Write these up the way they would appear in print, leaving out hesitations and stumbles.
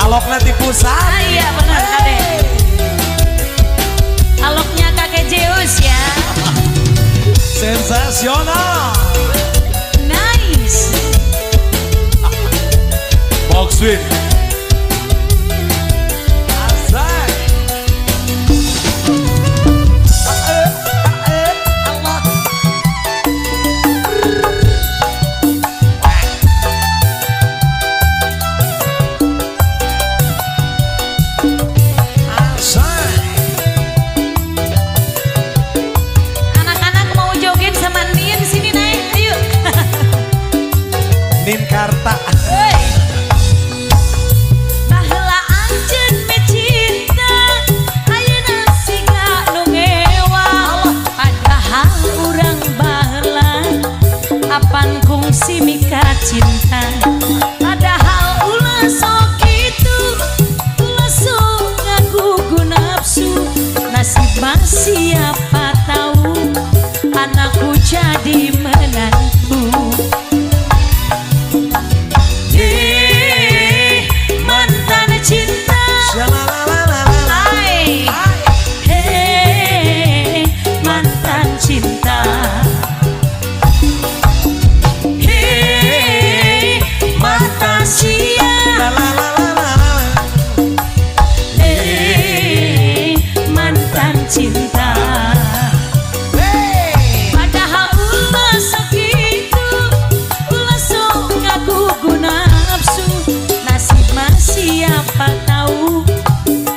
Alokna di pusat. Ah, iya benar kade. Aloknya kakek Zeus ya. Sensasional. Nice. Box win. Karta. Baheula anjeun me cinta, ayeuna siga nu ngewa. Padahal urang baheula apan kungsi mika cinta. Padahal ulah sok kitu, ulah sok ngagugu nafsu. Nasib mah siapa tahu, anakku jadi menantu. Cinta. Hey. Padahal ulah sok kitu, ulah sok ngagugu nafsu. Nasib mah siapa tahu,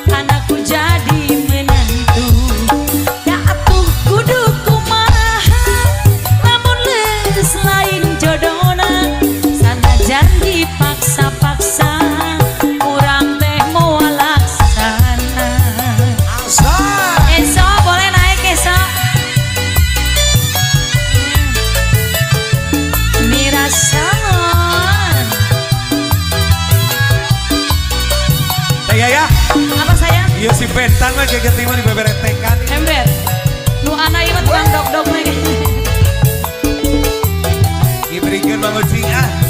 anakku jadi menantu. Da atuh kudu kumaha, lamun leus lain jodona. Sanajan dipaksa-paksa, urang teh moal laksana. Eso boleh naik Eso. Mirasan. Teh ya. Apa sayang? Iya si Bentan mah geget mah dibeberetekan. Ember. Nu ana ieu mah tukang dog-dog mah. Diberikan Bang Ucing ah.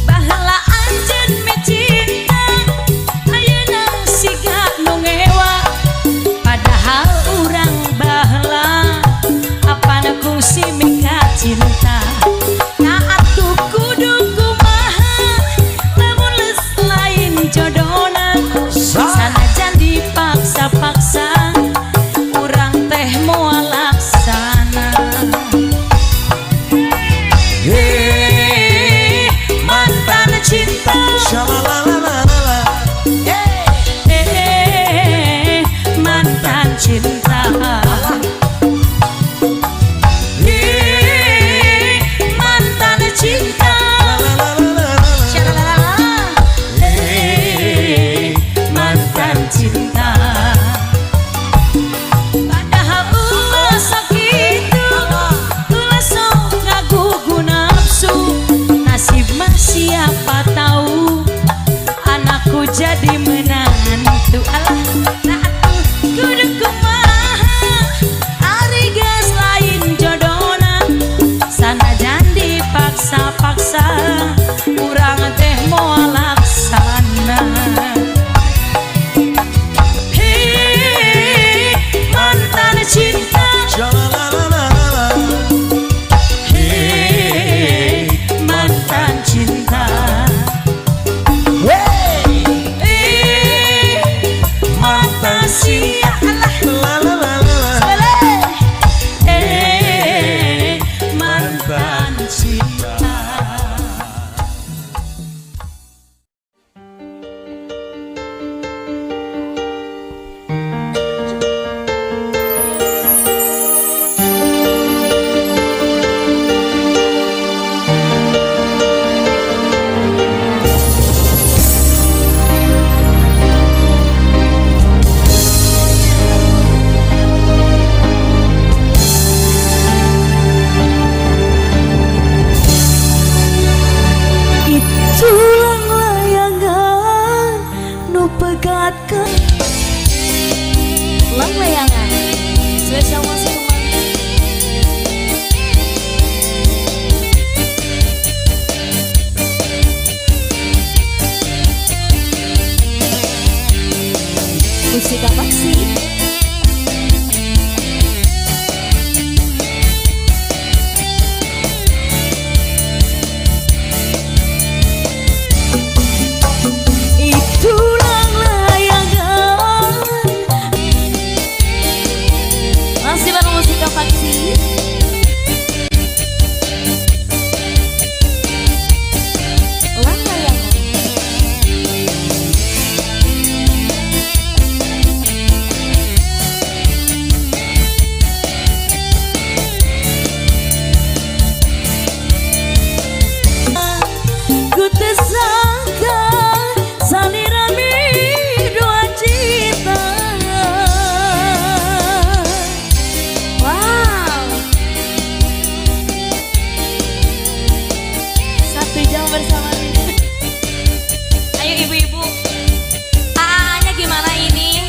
Baheula anjeun me cinta, ayeuna siga nu ngewa. Padahal urang baheula apan kungsi mika cinta. Nah atuh kudu kumaha, lamun leus lain jodona. Sanajan dipaksa-paksa, urang teh moal laksana. Hei, mantan cinta. Shalalalalala. Eh, mantan cinta. Eh, mantan cinta. Shalalala. Eh, mantan cinta. Padahal ulah sok kitu, ulah sok ngagugu nafsu. Nasib mah siapa tahu, anakku jadi menantu. Alah, nah atuh kudu kumaha, ari geus lain jodona. Sanajan dipaksa-paksa, urang teh moal laksana. Pegat ke Lang Layangan spesial masih kembali. Musik apa sih? Itulang layangan. Masih bareng musik apa sih? Lang Layangan. Ku tersangka salirami dua cinta. Wow, 1 jam bersama Rina. Ayo ibu-ibu, AA-nya gimana ini?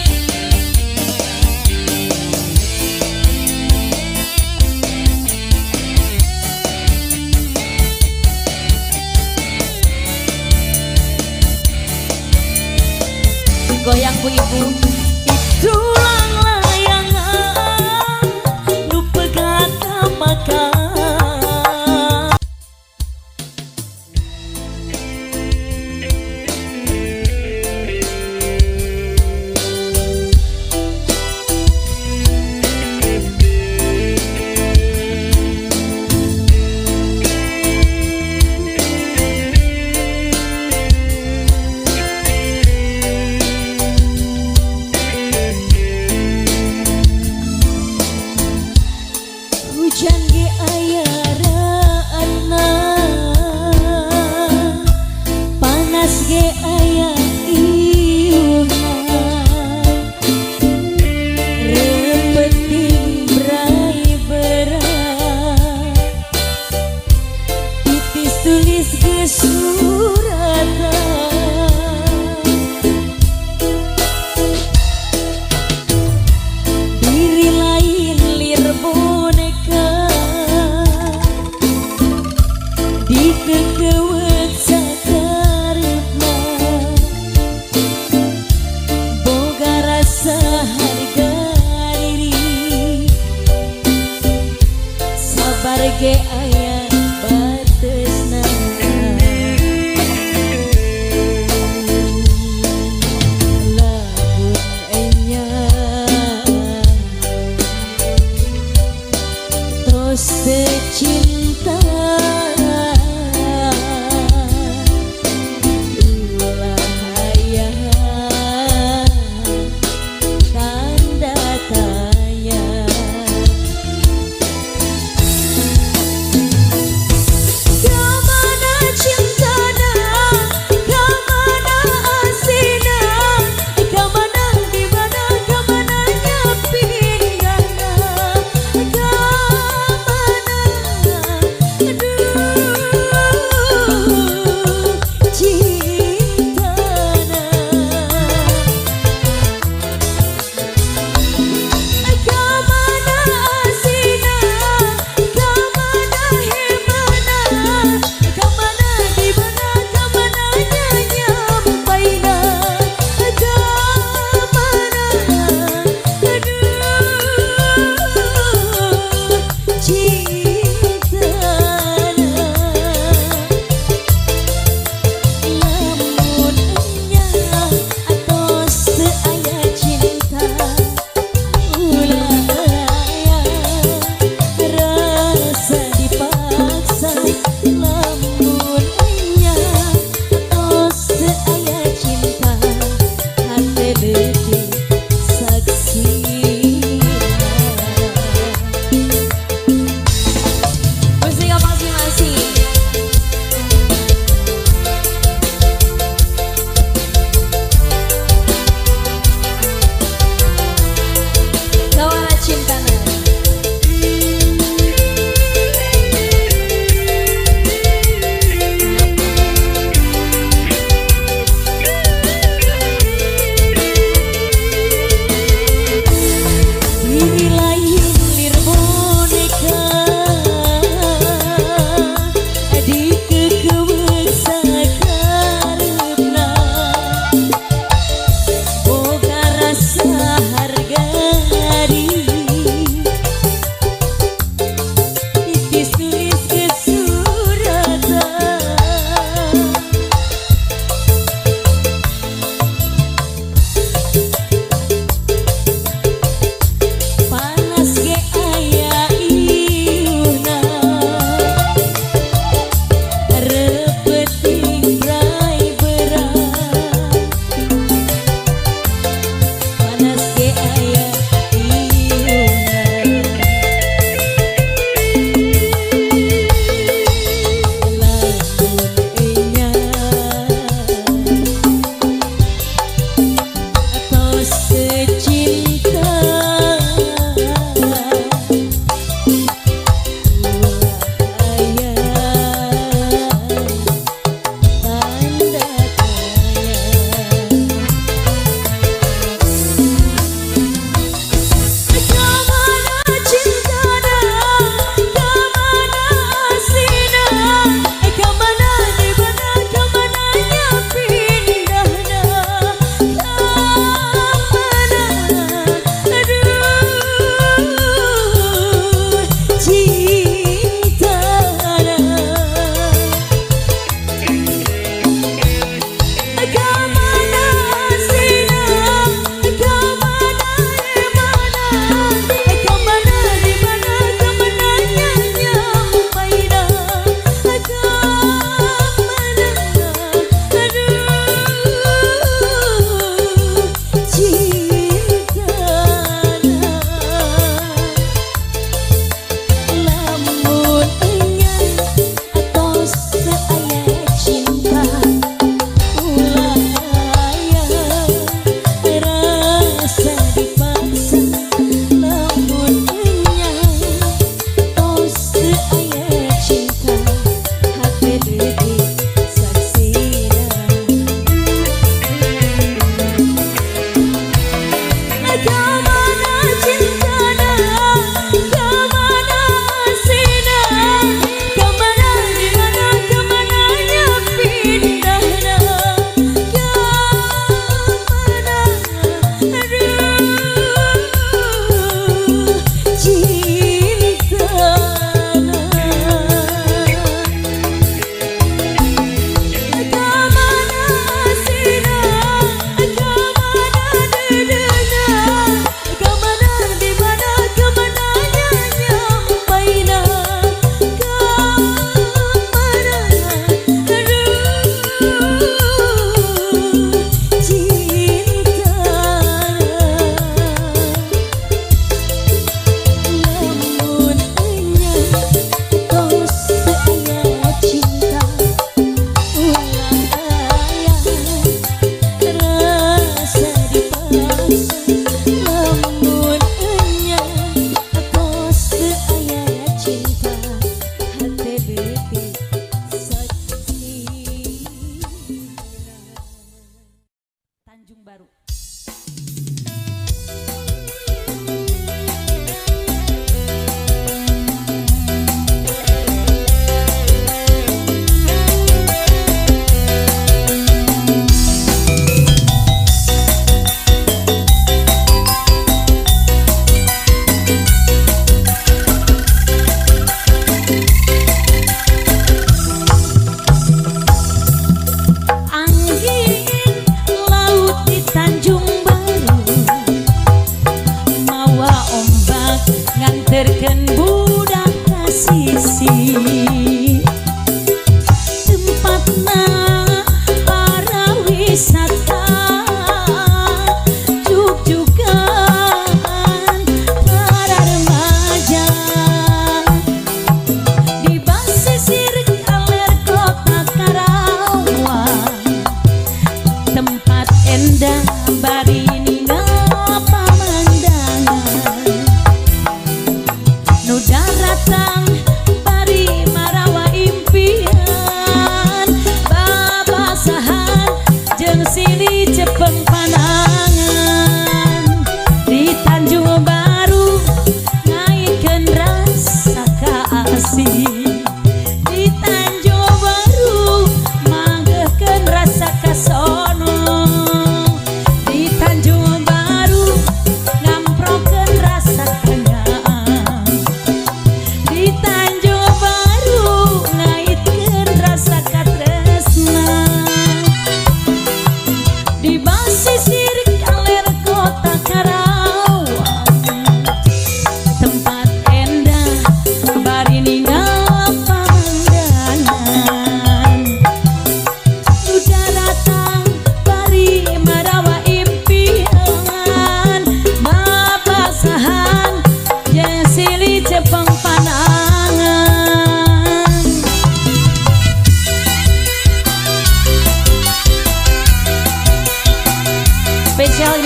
Goyang bu ibu. Itulang layangan nu pegat makan.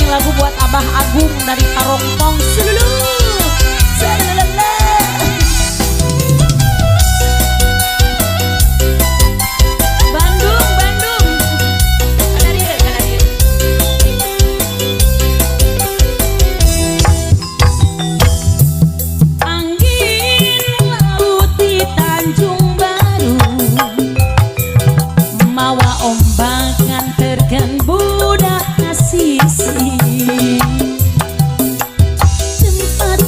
Ini lagu buat Abah Agung dari Parongpong. Selulu. Selelele. Bandung, Bandung. Kana dieu, kana dieu. Angin laut di Tanjung Baru mawa ombak nganterkeun budak asisi. Tempat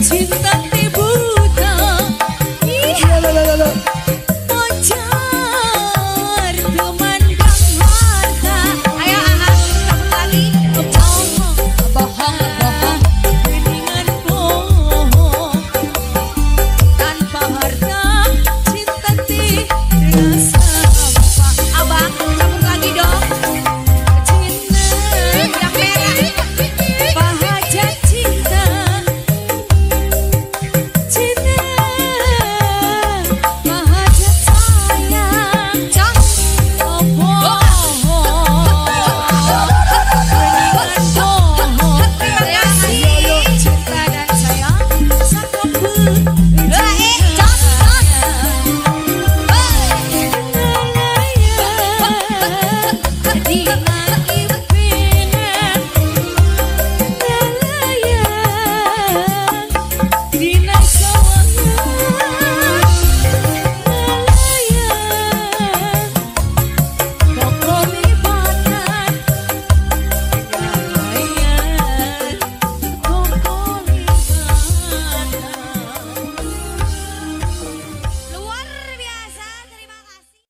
Cinta ti buta Pacar tumandang harta. Ayo anak satu lagi. Bohong, bohong, bohong, geningan bohong. Tanpa harta cinta ti rasa apa. Abang campur lagi dong. Cinta yang merah bahagia cinta. Cinta bahagia sayang. Cong oh bohong, geningan bohong. Terima kasih cinta dan sayang satu. Luar biasa, terima kasih.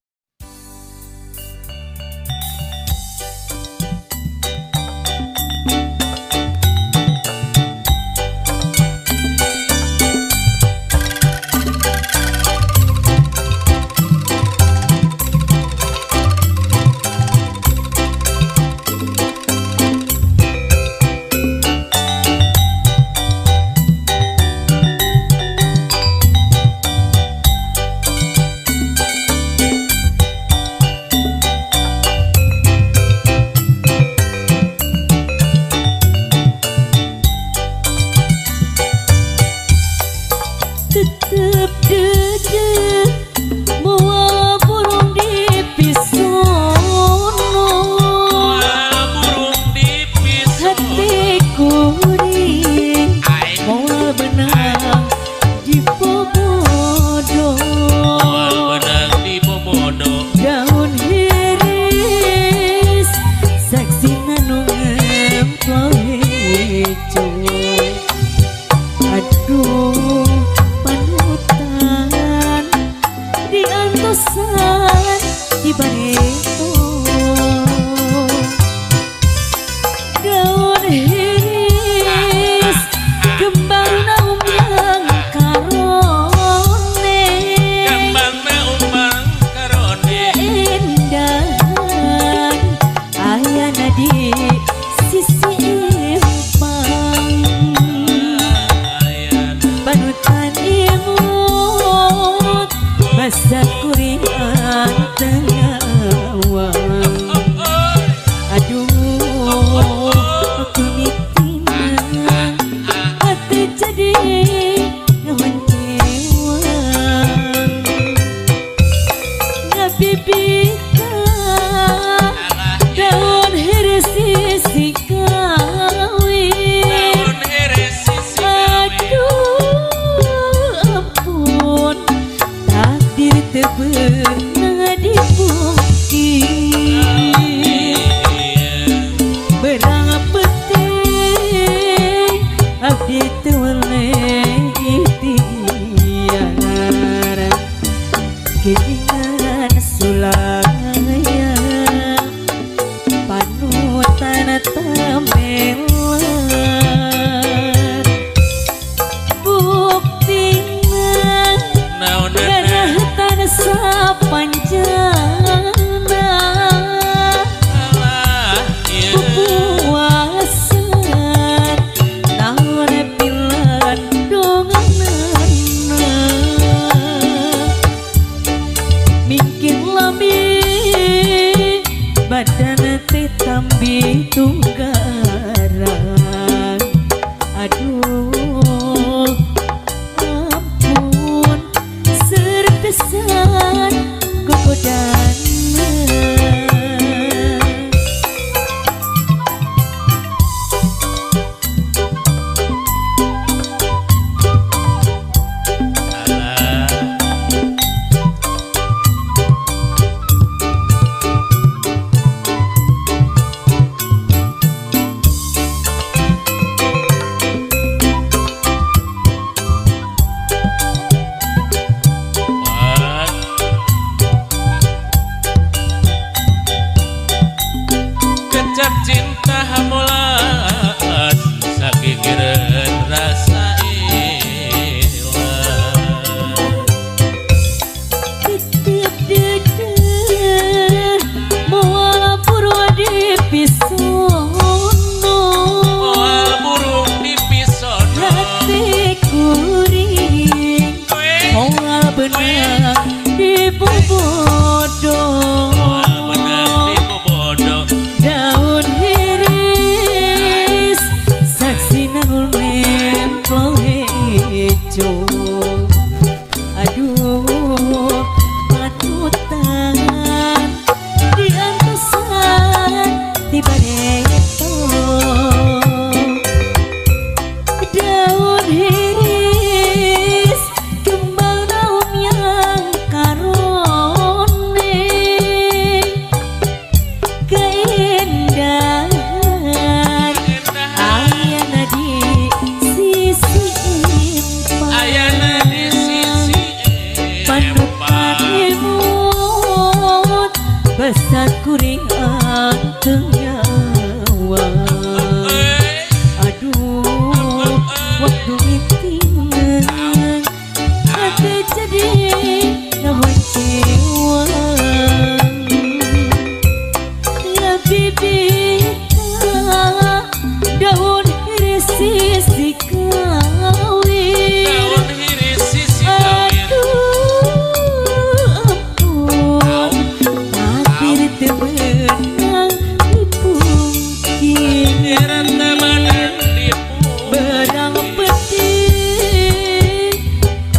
Tetep dede moal burung di pisono, burung di pisono. Hati kuring moal benang di bobodo, Moal benang di bobodo. Daun hiris saksi nu ngemplo hejo. Aduh panutan diantosan di bareto, daun hiris kembang umbang karone, Kembangna umbang karone. Keindahan ayana di sisi empang. Ayana Panutan imut masa kuring tengawang. Aduh kumitina hati jadi ngamencewang. Ngabibita daun hiris sisi kawin. Daun hiris sisi kawin. Aduh ampun takdir teu beunang dipungkir. Berang penting abdi teu weleh ikhtiar. Geningan sulaya panutan tamelar. Buktina Naonana garahtan sapanjana. Alah ieu. Pupuasan naon pilan donganana. Mingkin lami badan teh tambi tunggaran. Aduh ampun serpisan gogodana. Alah Aduh patutan diantosan tiba neto daun hiris kembang daun yang karone keindahan ayana di sisi empat Ayana di sisi panutan imut besar kuring anteng nyawa. Aduh waktu mitingan hati jadi ngahoncewa lebih bita daun hiris sisi kawin. Daun hiris sisi kawin. Aduh ampun takdir teu meunang dipungkir. Berang penting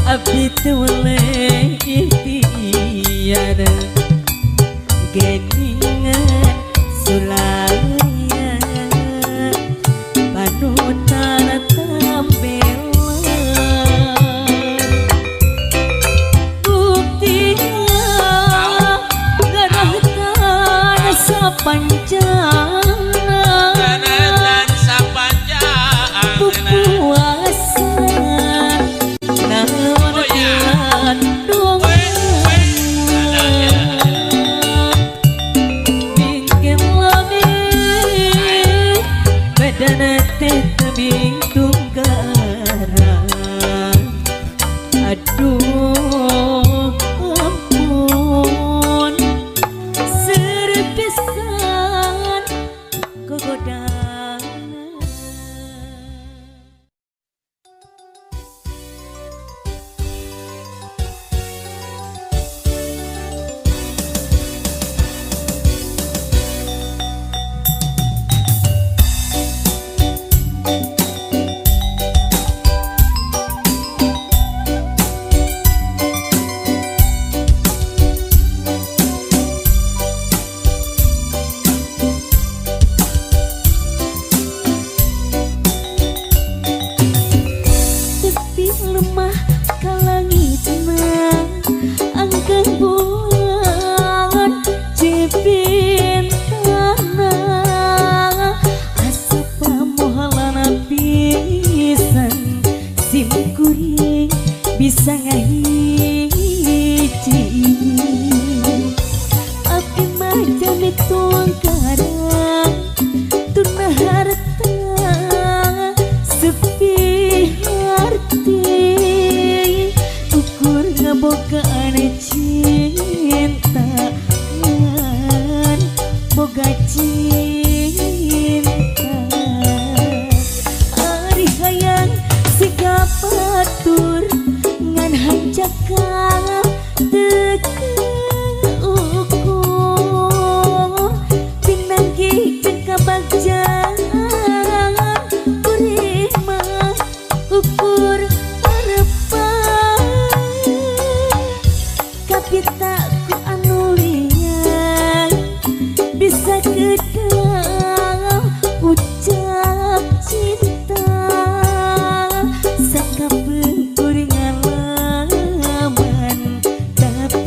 abdi teu weleh ikhtiar geningan sulaya panutan tambela buktina ngarahtan sapanjangna Ngarahtan sapanjangna pupuasa naon pilan dong mingkem lami badana teh tebing tunggara. Aduh ampun serpisan gogodana. Tepi lemah kalangitna angkang bulan cipintana asa pamohalana pisan sim kuring bisa ngahiji abdi mah jami tuang karang tuna harta sepi harti ukur ngabogaan cinta ngan boga cinta ari hayang siga batur ngan hanjakal teu kaukur pinanggih jeung kabagjaan kuring mah ukur harapan kapita ku anu liang bisa kedang ucap cinta sakapeung kuring ngalaman tapi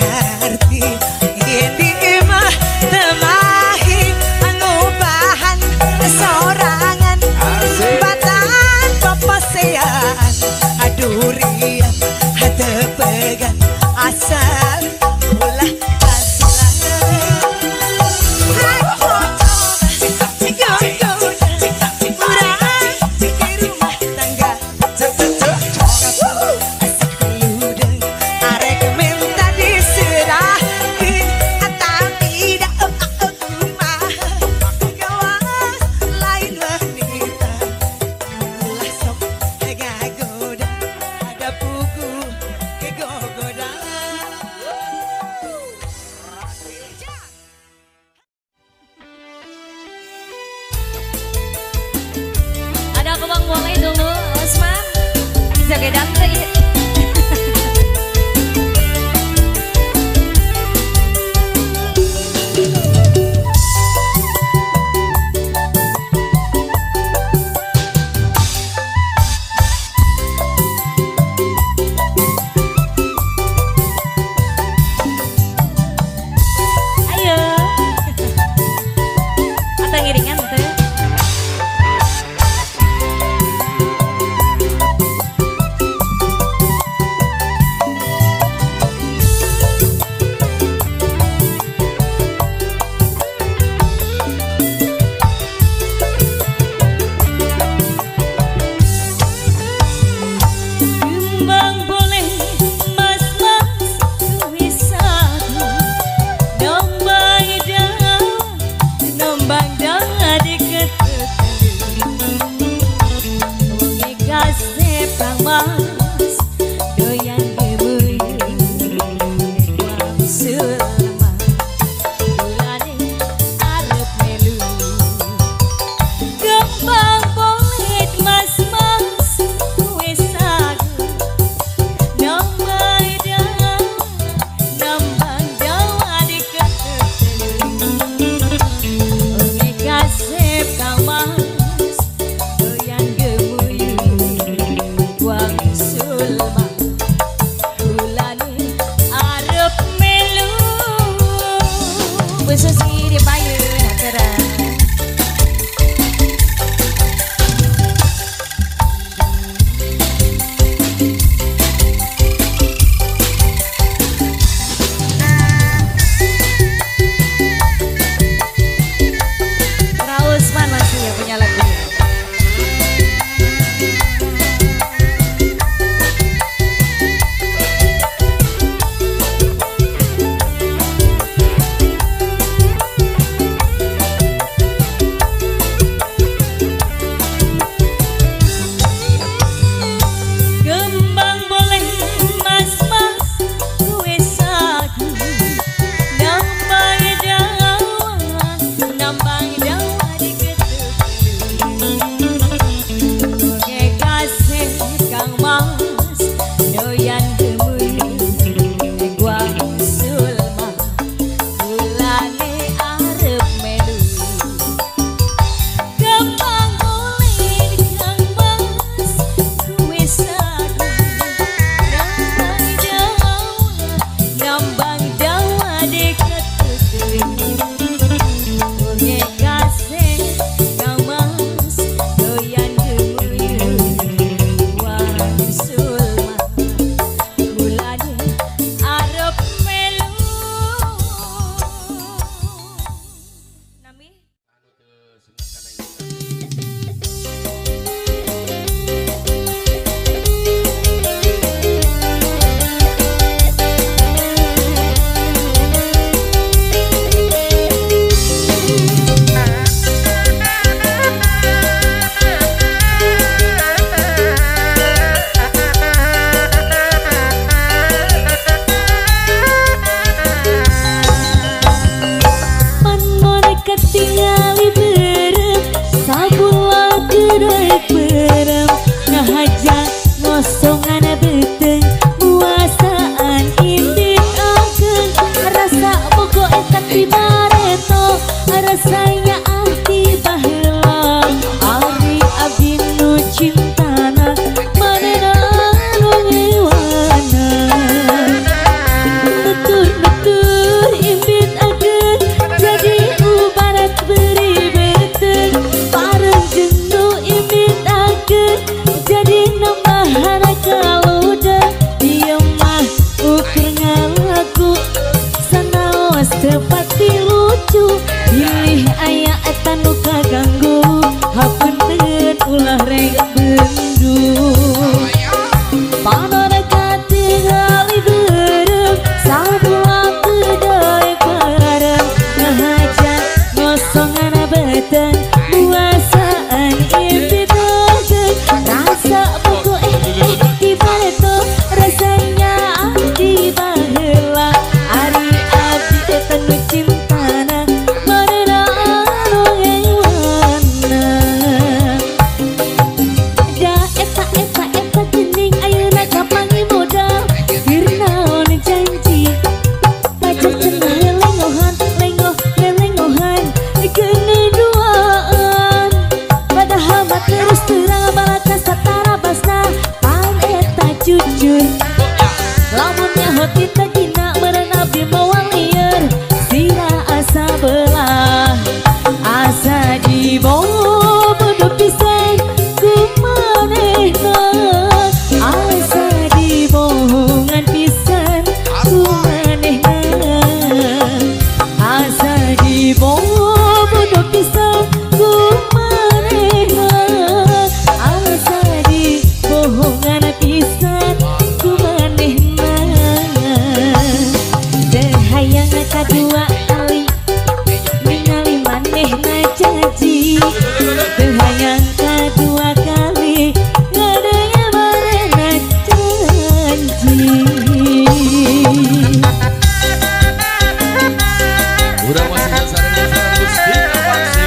Ngarti ini mah temahi angubahan sorangan batan papasean adurian hatepegan asal ulah Cintana manena nu ngewana. Tutur Hayang kadua kali ningali manehna janji. Teu hayang kadua kali ngadenge manehna janji. Urang masih sareng Mustika Paksi.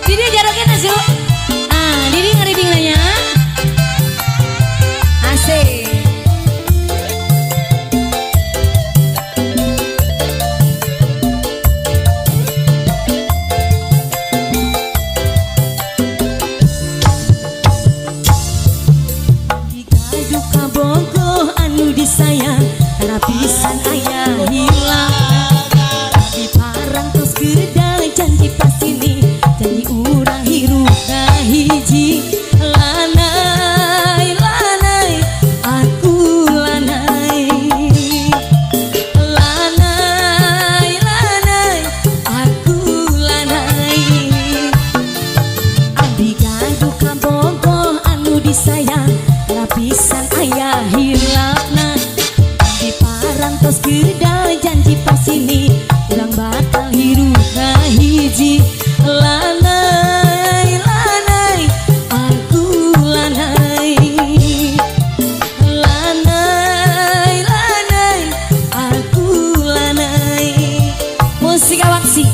Didi jarokin Azu. Ah, Didi ngeriding nanya. Asik. Jika duka bogoh anu disayang, rapisan ayah hilang. Di parang terus geda janji pas ini, janji urang hirup hiji. Lanai, lanai, aku lanai. Lanai, lanai, aku lanai. Abdi gaduh kabogoh anu disayang, lapisan ayah hilapna. Di parantos geda janji pas ini, urang bakal hirup hiji. Lanai, lanai, aku lanai. Lanai, lanai, aku lanai. Musik awaksi.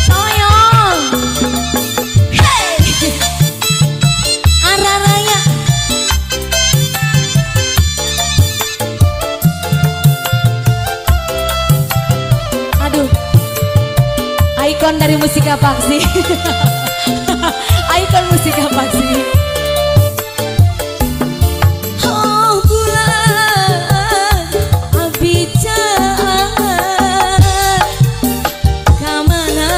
Soyong. Hey. Araraya. Aduh, ikon dari Musika Paksi. Ikon Musika Paksi. Oh bulan abdi jalan, kamana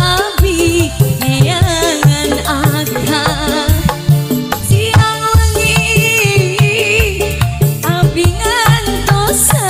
abdi neangan akal. Siang wengi abdi ngantosan,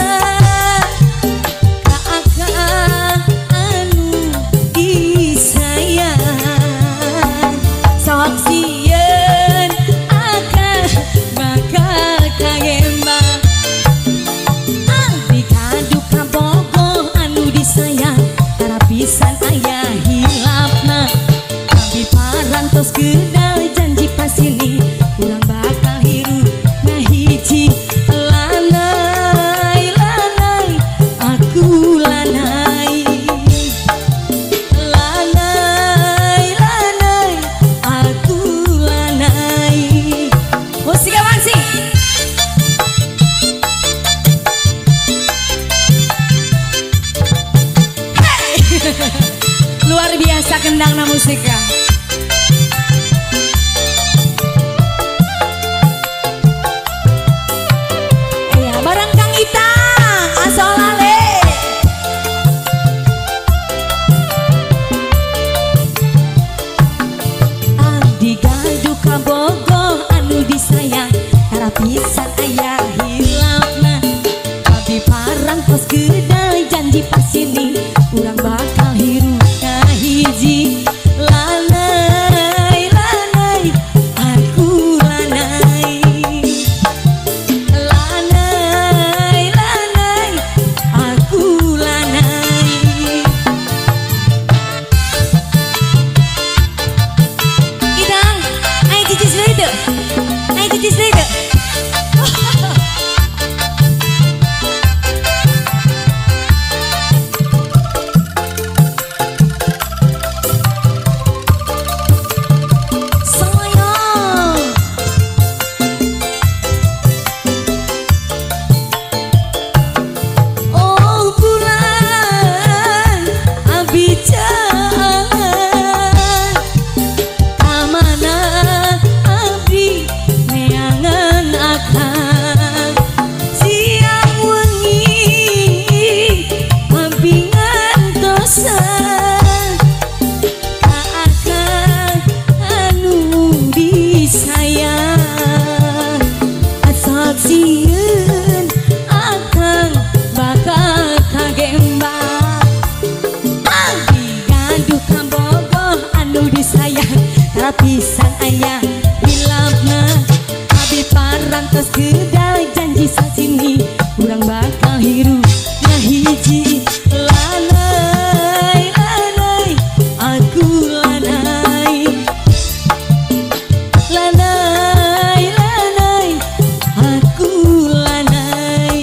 Sendangna musika. Iya, bareng Kang Itang, asolale. Abdi gaduh kabogoh anu disayang tara pisan aya hilapna. Abdi parangtos gedang janji pasini urang bakal hirup kahiji. Lanai lanai aku lanai, lanai lanai aku lanai. Idang, ayo cicis deui teu? Ayo cicis deui teu? Sayang oh bulan abi jangan kamana abdi neangan akan siang wengi abdi ngantosan ka akang anu disayang asal sieun akang bakal kagembang. Abdi gaduh kabogoh anu disayang tara pisan aya hilapna. Abdi parantos gedang janji sasini urang bakal hirup ngahiji. Lanai lanai aku lanai, lanai lanai aku lanai.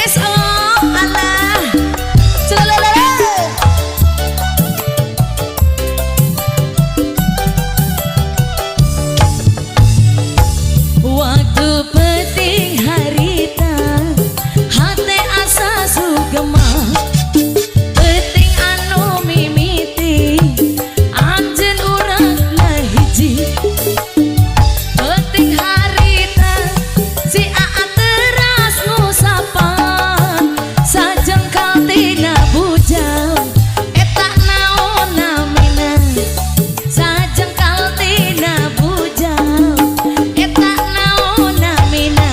Es Allah Allah. Celalala. Waktu penting harita hate asa sugema penting anu mimiti anjeun urang hiji penting harita si aa teras ngusapa sajengkal tina bujang eta naon namina sajengkal tina bujang eta naon namina.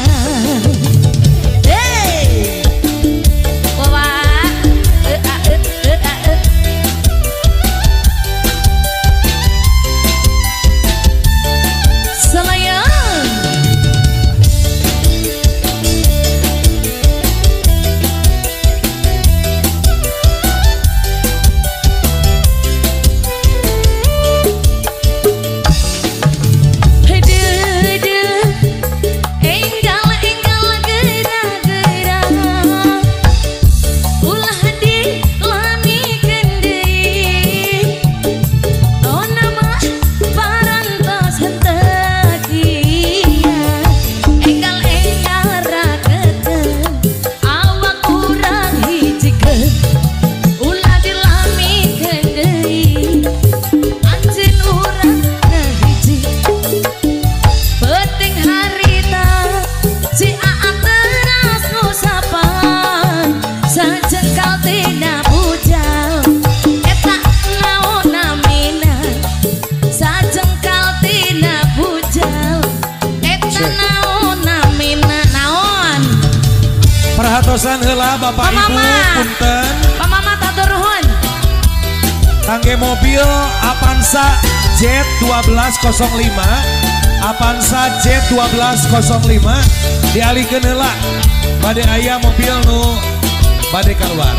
Hey. Wah. E a e e a e. Selayang Hede enggal enggal geura-geura ulah dilamikeun deui Tona mah parantos henteu kieu enggal-enggal rakekeun awak urang hijikeun ulah dilamikeun deui anjeun urang ngahiji. Penting harita si aa teras ngusapa sajengkal tina bujang eta naon namina sajengkal tina bujang eta naon namina Naon? Perhatosan heula Bapak Pak Ibu Mama. punten Pak Mama tatur nuhun. kangge mobil Avanza J1205 Avanza J1205 dialihkeun heula bade aya mobil nu bade keluar.